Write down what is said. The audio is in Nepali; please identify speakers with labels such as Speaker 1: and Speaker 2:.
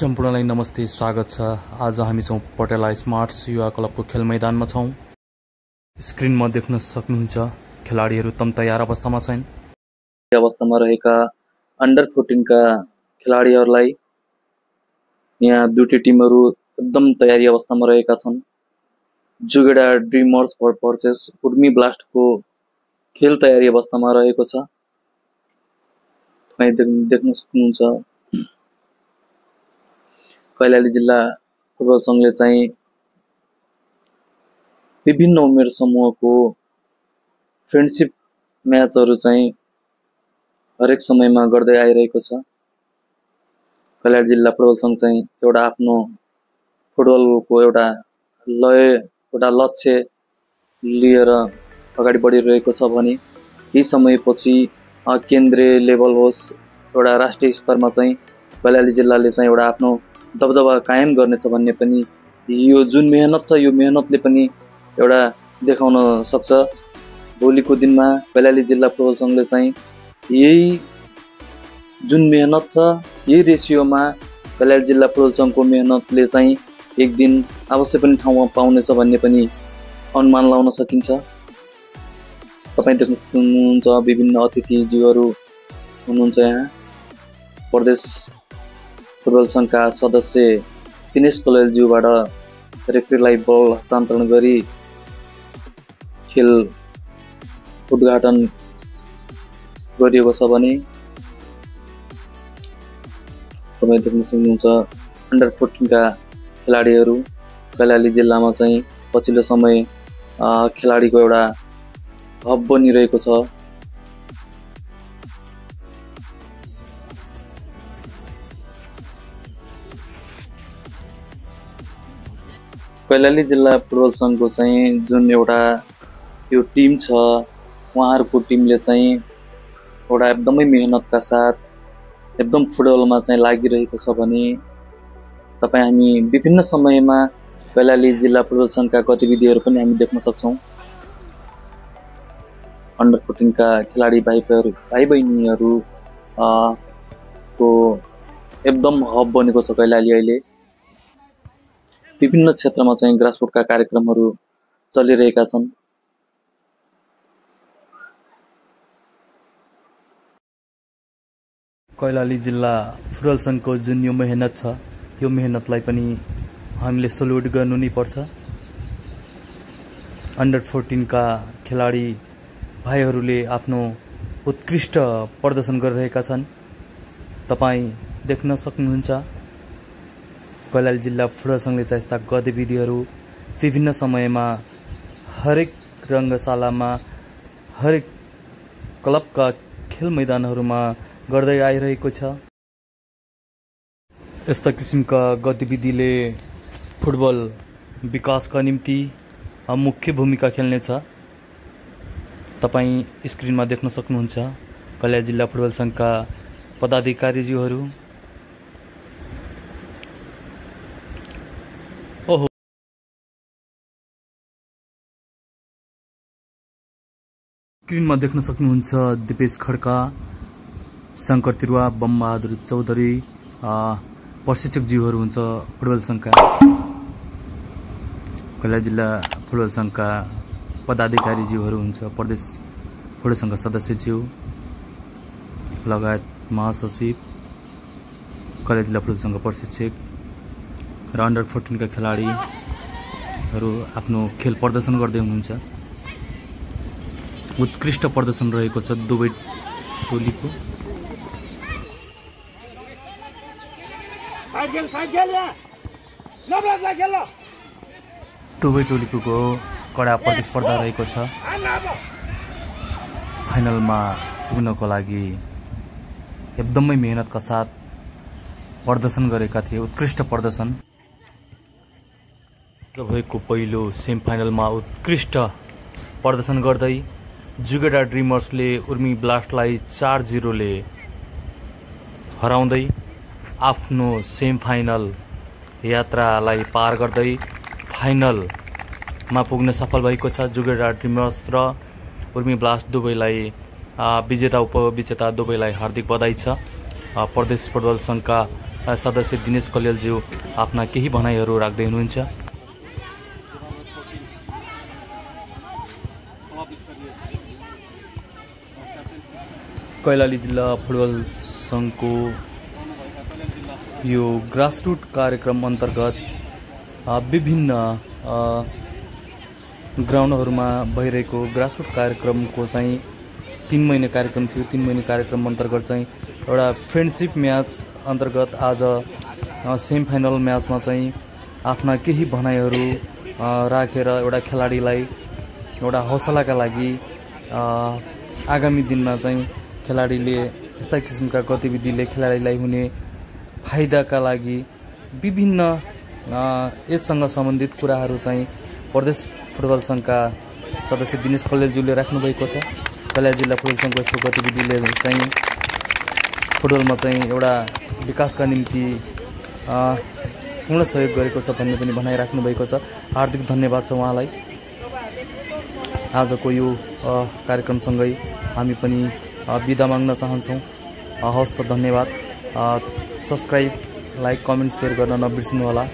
Speaker 1: सम्पूर्णलाई नमस्ते, स्वागत छ। आज हामी छौं पटेला स्मार्ट्स युवा क्लबको खेल मैदानमा छौं। स्क्रिनमा देख्न सक्नुहुन्छ खेलाडीहरू तम तयार अवस्थामा छन्।
Speaker 2: अवस्थामा रहेका अन्डर 14 का खेलाडीहरूलाई यहाँ दुईटै टिमहरू एकदम तयारी अवस्थामा रहेका छन्। जुगेडा ड्रिमर्स फर पर्चेस उर्मी ब्लास्टको खेल तयारी अवस्थामा रहेको छ। तपाईं देख्न सक्नुहुन्छ कैलाली जिल्ला फुटबल संघले चाहिँ विभिन्न उमेर समूहको फ्रेन्डशिप म्याचहरू चाहिँ हरेक समयमा गर्दै आइरहेको छ। कैलाली जिल्ला फुटबल संघ चाहिँ एउटा आफ्नो फुटबलको एउटा लक्ष्य लिएर अगाडि बढिरहेको छ भने यही समयपछि केन्द्रीय लेभल होस् एउटा राष्ट्रिय स्तरमा चाहिँ कैलाली जिल्लाले चाहिँ एउटा आफ्नो दबदबा कायम गर्नेछ भन्ने पनि यो जुन मेहनत छ यो मेहनतले पनि एउटा देखाउन सक्छ। भोलिको दिनमा कैलाली जिल्ला फुटबल संघले चाहिँ यही जुन मेहनत छ यही रेसियोमा कैलाली जिल्ला फुटबल संघको मेहनतले चाहिँ एक दिन अवश्य पनि ठाउँमा पाउनेछ भन्ने पनि अनुमान लगाउन सकिन्छ। तपाईं देख्न सक्नुहुन्छ विभिन्न अतिथिज्यूहरू हुनुहुन्छ। यहाँ प्रदेश फुटबल संघका सदस्य दिनेश कलेलज्यूबाट रेफ्रीलाई बल हस्तान्तरण गरी खेल उद्घाटन गरिएको छ भने तपाईं देख्न सक्नुहुन्छ अन्डर 14 का खेलाडीहरू कैलाली जिल्लामा चाहिँ पछिल्लो समय खेलाडीको एउटा हब बनिरहेको छ। कैलाली जिल्ला फुटबल संघको चाहिँ जुन एउटा यो टिम छ उहाँहरूको टिमले चाहिँ एउटा एकदमै मेहनतका साथ एकदम फुटबलमा चाहिँ लागिरहेको छ भने तपाईं हामी विभिन्न समयमा कैलाली जिल्ला फुटबल संघका गतिविधिहरू पनि हामी देख्न सक्छौं। अन्डर 14 का खेलाडी भाइ बहिनीहरू को एकदम हब बनेको छ कैलाली। अहिले विभिन्न क्षेत्रमा चाहिँ ग्रासरुटका कार्यक्रमहरू चलिरहेका छन्।
Speaker 1: कैलाली जिल्ला फुटबल संघको जुन यो मेहनत छ यो मेहनतलाई पनि हामीले सल्युट गर्नु नै पर्छ। अन्डर 14 का खेलाडी भाइहरूले आफ्नो उत्कृष्ट प्रदर्शन गरिरहेका छन्। तपाईं देख्न सक्नुहुन्छ कैलाली जिल्ला फुटबल संघले चाहिँ यस्ता गतिविधिहरू विभिन्न समयमा हरेक रङ्गशालामा हरेक क्लबका खेल मैदानहरूमा गर्दै आइरहेको छ। यस्ता किसिमका गतिविधिले फुटबल विकासका निम्ति मुख्य भूमिका खेल्नेछ। तपाईं स्क्रिनमा देख्न सक्नुहुन्छ कैलाली जिल्ला फुटबल संघका पदाधिकारीज्यूहरू। ओहो स्क्रिनमा देख्न सक्नुहुन्छ दिपेश खड्का, शंकर तिरुवा, बमबहादुर चौधरी प्रशिक्षकज्यूहरू हुन्छ फुटबल संघका। कैलाली जिल्ला फुटबल संघका पदाधिकारीज्यूहरू हुन्छ प्रदेश फुटबल संघका सदस्यज्यू लगायत महासचिव कैलाली जिल्ला फुटबल संघका प्रशिक्षक र अन्डर 14 का खेलाडीहरू आफ्नो खेल प्रदर्शन गर्दै हुनुहुन्छ। उत्कृष्ट प्रदर्शन रहेको छ दुवै टोलीको। दुवै टोलीको कडा प्रतिस्पर्धा रहेको छ। फाइनलमा पुग्नको लागि एकदमै मेहनतका साथ प्रदर्शन गरेका थिए। उत्कृष्ट प्रदर्शन भएको पहिलो सेमी फाइनलमा उत्कृष्ट प्रदर्शन गर्दै जुगेडा ड्रिमर्सले उर्मी ब्लास्टलाई 4-0 ले हराउँदै आफ्नो सेमी फाइनल यात्रालाई पार गर्दै फाइनलमा पुग्न सफल भएको छ। जुगेडा ड्रिमर्स र उर्मी ब्लास्ट दुवैलाई विजेता उपविजेता दुवैलाई हार्दिक बधाई छ। प्रदेश फुटबल सङ्घका सदस्य दिनेश कलियलज्यू आफ्ना केही भनाइहरू राख्दै हुनुहुन्छ। कैलाली जिल्ला फुटबल सङ्घको यो ग्रासरुट कार्यक्रम अन्तर्गत विभिन्न ग्राउन्डहरूमा भइरहेको ग्रासरुट कार्यक्रमको चाहिँ 3 महिने कार्यक्रम थियो। 3 महिने कार्यक्रम अन्तर्गत चाहिँ एउटा फ्रेन्डसिप म्याच अन्तर्गत आज सेमी फाइनल म्याचमा चाहिँ आफ्ना केही भनाइहरू राखेर एउटा खेलाडीलाई एउटा हौसलाका लागि आगामी दिनमा चाहिँ खेलाडीले यस्ता किसिमका गतिविधिले खेलाडीलाई हुने फाइदाका लागि विभिन्न यससँग सम्बन्धित कुराहरू चाहिँ प्रदेश फुटबल सङ्घका सदस्य दिनेश कलियलज्यूले राख्नुभएको छ। कैलाली जिल्ला फुटबल सङ्घको यस्तो गतिविधिले चाहिँ फुटबलमा चाहिँ एउटा विकासका निम्ति पूर्ण सहयोग गरेको छ भन्ने पनि भनाइराख्नु भएको छ। हार्दिक धन्यवाद छ उहाँलाई। आजको यो कार्यक्रमसँगै हामी पनि बिदा माग्न चाहन्छौँ। हवस् त, धन्यवाद। सब्सक्राइब, लाइक, कमेन्ट, सेयर गर्न नबिर्सिनु होला।